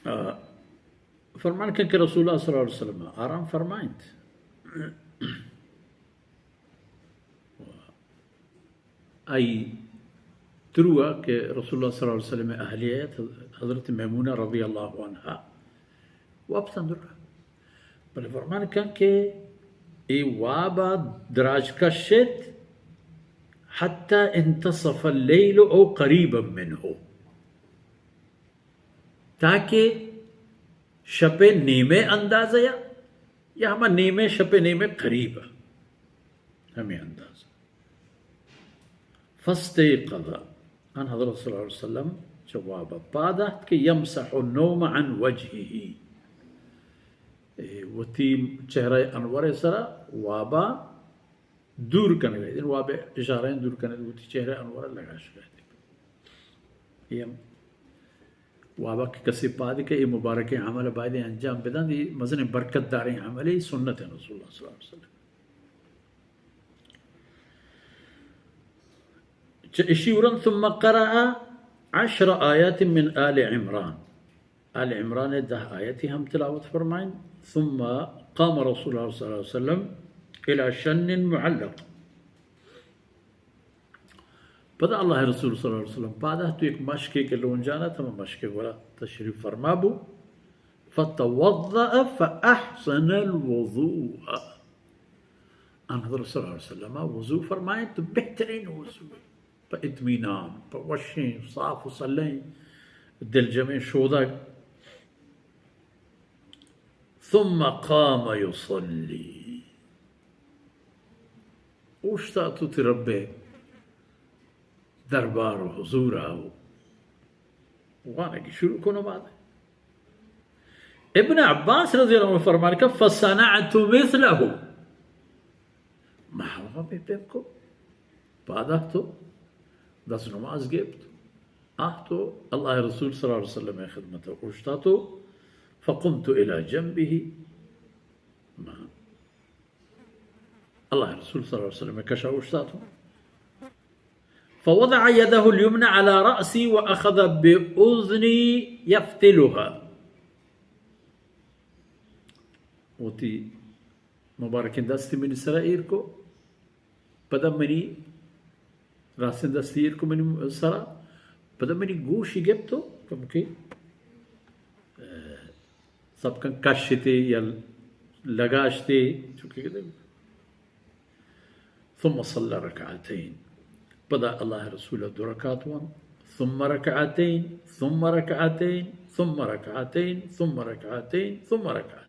آ، فرمان کن کہ رسول اللہ صلی اللہ علیہ وسلم آرام فرمائنت۔ آئی تروا کہ رسول اللہ صلی اللہ علیہ وسلم اہلیہ حضرت میمونہ رضی اللہ عنہا وپساں درا۔ بلے فرمان کن کہ اے وابا دراج کشت، حتی انتصف اللیل او قریبا منه، تاکہ شپ نیمے اندازہ یا، یا ہما نیمے شپ نیمے قریب، ہمے اندازہ۔ فاستيقظ، ان حضرت صلی اللہ علیہ وسلم چہ وابا پاد اتک کہ یمسح النوم عن وجهه، اے وتی چہرہ انور سرا وابا دور کنگ ء، یعنی واب اشارہ دور کنگ، وتی چہرہ انور لگاش کنگ۔ اے ہم وابا کہ کسے پاد کہ اے مبارکیں عمل باید انجام بدن، اے مزن برکت داریں عملے، سنت رسول اللہ صلی اللہ علیہ وسلم۔ چہ اشی ورن ثم قرأ عشر آیات من آل عمران، آل عمران دہ آیتی ہم تلاوت فرمائیں۔ ثم قام رسول اللہ صلی اللہ علیہ وسلم الى شن معلق۔ پدا اللہ رسول صلی اللہ علیہ وسلم پادا تو ایک مشکے کہ لونجانا تھا، مشکے گورا تشریف فرما بو۔ فتوضأ فأحسن الوضوء۔ ان حضرت صلی اللہ علیہ وسلم وضو فرمائیں تو بہترین وضو، پہ اطمینان، پہ وشیں، صاف و سلیں، دلجمیں شودگ۔ ثم قام يصلي، اوشتات وتی رب دربار و حضور آو وانگی شروع کو نماز۔ ابن عباس رضی اللہ عنہ فرمان کہ فصنعت مثله، ما ہما بے پیم کو، پادا تو دست نماز گپت، آہ تو اللہ رسول صلی اللہ علیہ وسلم خدمت اوشتاتو، فقمت الى جنبه، ما اللہ رسول صلی اللہ علیہ وسلم کشا اوشتاتو۔ فوضع يده اليمنى على رأسي وأخذ بأذني يفتلها۔ وتی مبارکیں دستی منی سرا ایر کو، پدا منی راستیں دستی ایر کو منی سرا، پدا منی گوشی گپتو کمکے سبکن کشتے یا لگاشتے، چونکہ ثم صلى ركعتين، پدا اللہ رسول دو رکعت وان، ثم ركعتين، ثم ركعتين، ثم ركعتين، ثم ركعتين، ثم ركعتين۔